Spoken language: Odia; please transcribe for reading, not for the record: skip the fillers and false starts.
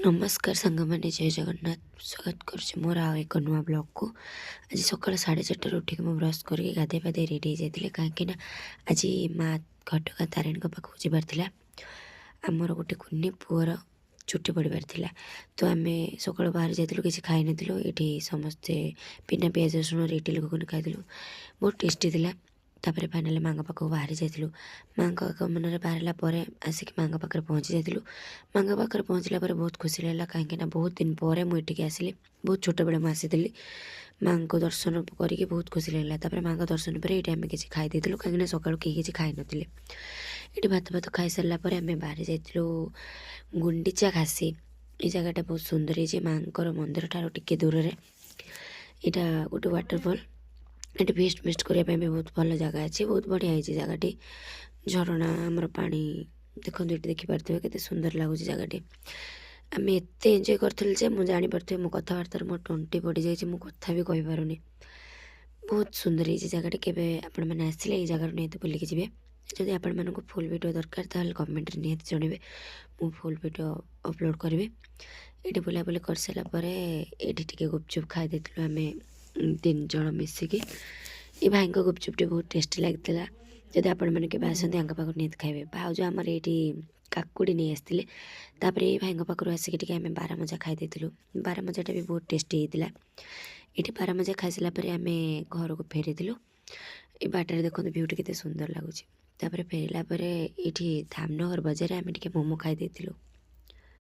ନମସ୍କାର ସାଙ୍ଗମାନେ, ଜୟ ଜଗନ୍ନାଥ। ସ୍ୱାଗତ କରୁଛି ମୋର ଆଉ ଏକ ନୂଆ ବ୍ଲଗ୍କୁ। ଆଜି ସକାଳ 4:30ରୁ ଉଠିକି ମୁଁ ବ୍ରସ୍ କରିକି ଗାଧୋଇ ପାଧୋଇ ରେଡ଼ି ହେଇଯାଇଥିଲି, କାହିଁକିନା ଆଜି ମା ଘଟଗାଁ ତାରିଣୀଙ୍କ ପାଖକୁ ଯିବାର ଥିଲା। ଆମର ଗୋଟେ କୁନି ପୁଅର ଚୁଟି ପଡ଼ିବାର ଥିଲା। ତ ଆମେ ସକାଳୁ ବାହାରି ଯାଇଥିଲୁ, କିଛି ଖାଇନଥିଲୁ। ଏଇଠି ସମସ୍ତେ ବିନା ପିଆଜ ରସୁଣରେ ଇଟିଲି ଘୁଗୁନି ଖାଇଥିଲୁ, ବହୁତ ଟେଷ୍ଟି ଥିଲା। ତାପରେ ଫାଇନାଲି ମାଆଙ୍କ ପାଖକୁ ବାହାରି ଯାଇଥିଲୁ। ମାଆଙ୍କ ଆଗମନରେ ବାହାରିଲା ପରେ ଆସିକି ମାଆଙ୍କ ପାଖରେ ପହଞ୍ଚି ଯାଇଥିଲୁ। ମାଆଙ୍କ ପାଖରେ ପହଞ୍ଚିଲା ପରେ ବହୁତ ଖୁସି ଲାଗିଲା, କାହିଁକିନା ବହୁତ ଦିନ ପରେ ମୁଁ ଏଠିକି ଆସିଲି। ବହୁତ ଛୋଟବେଳେ ମୁଁ ଆସିଥିଲି। ମାଆଙ୍କୁ ଦର୍ଶନ କରିକି ବହୁତ ଖୁସି ଲାଗିଲା। ତାପରେ ମାଆଙ୍କ ଦର୍ଶନ ପରେ ଏଇଠି ଆମେ କିଛି ଖାଇ ଦେଇଥିଲୁ, କାହିଁକିନା ସକାଳୁ କେହି କିଛି ଖାଇନଥିଲେ। ଏଠି ଭାତ ଭାତ ଖାଇସାରିଲା ପରେ ଆମେ ବାହାରି ଯାଇଥିଲୁ ଗୁଣ୍ଡିଚା ଘାସି। ଏ ଜାଗାଟା ବହୁତ ସୁନ୍ଦର ହେଇଛି, ମାଆଙ୍କର ମନ୍ଦିର ଠାରୁ ଟିକେ ଦୂରରେ। ଏଇଟା ଗୋଟେ ୱାଟରଫଲ୍। ଏଠି ଫିଷ୍ଟ ଫିଷ୍ଟ କରିବା ପାଇଁ ବି ବହୁତ ଭଲ ଜାଗା ଅଛି। ବହୁତ ବଢ଼ିଆ ହେଇଛି ଜାଗାଟି। ଝରଣା ଆମର ପାଣି ଦେଖନ୍ତୁ, ଏଠି ଦେଖିପାରୁଥିବେ କେତେ ସୁନ୍ଦର ଲାଗୁଛି ଜାଗାଟି। ଆମେ ଏତେ ଏନ୍ଜୟ କରିଥିଲୁ ଯେ ମୁଁ ଜାଣିପାରୁଥିବେ, ମୋ କଥାବାର୍ତ୍ତାରେ ମୋ ତଣ୍ଟି ପଡ଼ିଯାଇଛି, ମୁଁ କଥା ବି କହିପାରୁନି। ବହୁତ ସୁନ୍ଦର ହେଇଛି ଜାଗାଟି। କେବେ ଆପଣମାନେ ଆସିଲେ ଏଇ ଜାଗାରୁ ନିହାତି ବୁଲିକି ଯିବେ। ଯଦି ଆପଣମାନଙ୍କୁ ଫୁଲ୍ ଭିଡ଼ିଓ ଦରକାର, ତାହେଲେ କମେଣ୍ଟରେ ନିହାତି ଜଣାଇବେ, ମୁଁ ଫୁଲ୍ ଭିଡ଼ିଓ ଅପଲୋଡ଼ କରିବି। ଏଇଠି ବୁଲାବୁଲି କରିସାରିଲା ପରେ ଏଇଠି ଟିକେ ଗୁପଚୁପ୍ ଖାଇ ଦେଇଥିଲୁ ଆମେ ତିନି ଜଣ ମିଶିକି। ଏ ଭାଇଙ୍କ ଗୁପଚୁପ୍ଟି ବହୁତ ଟେଷ୍ଟି ଲାଗିଥିଲା। ଯଦି ଆପଣମାନେ କେବେ ଆସନ୍ତି, ୟାଙ୍କ ପାଖରୁ ନିହାତି ଖାଇବେ। ଭାଉଜ ଆମର ଏଇଠି କାକୁଡ଼ି ନେଇ ଆସିଥିଲେ। ତାପରେ ଏଇ ଭାଇଙ୍କ ପାଖରୁ ଆସିକି ଟିକେ ଆମେ ବାରମଜା ଖାଇ ଦେଇଥିଲୁ। ବାରମଜାଟା ବି ବହୁତ ଟେଷ୍ଟି ହେଇଥିଲା। ଏଠି ବାରମଜା ଖାଇସାରିଲା ପରେ ଆମେ ଘରକୁ ଫେରିଥିଲୁ। ଏ ବାଟରେ ଦେଖନ୍ତୁ, ଭିଉଟି କେତେ ସୁନ୍ଦର ଲାଗୁଛି। ତାପରେ ଫେରିଲା ପରେ ଏଇଠି ଧାମନଗର ବଜାରରେ ଆମେ ଟିକେ ମୋମୋ ଖାଇ ଦେଇଥିଲୁ।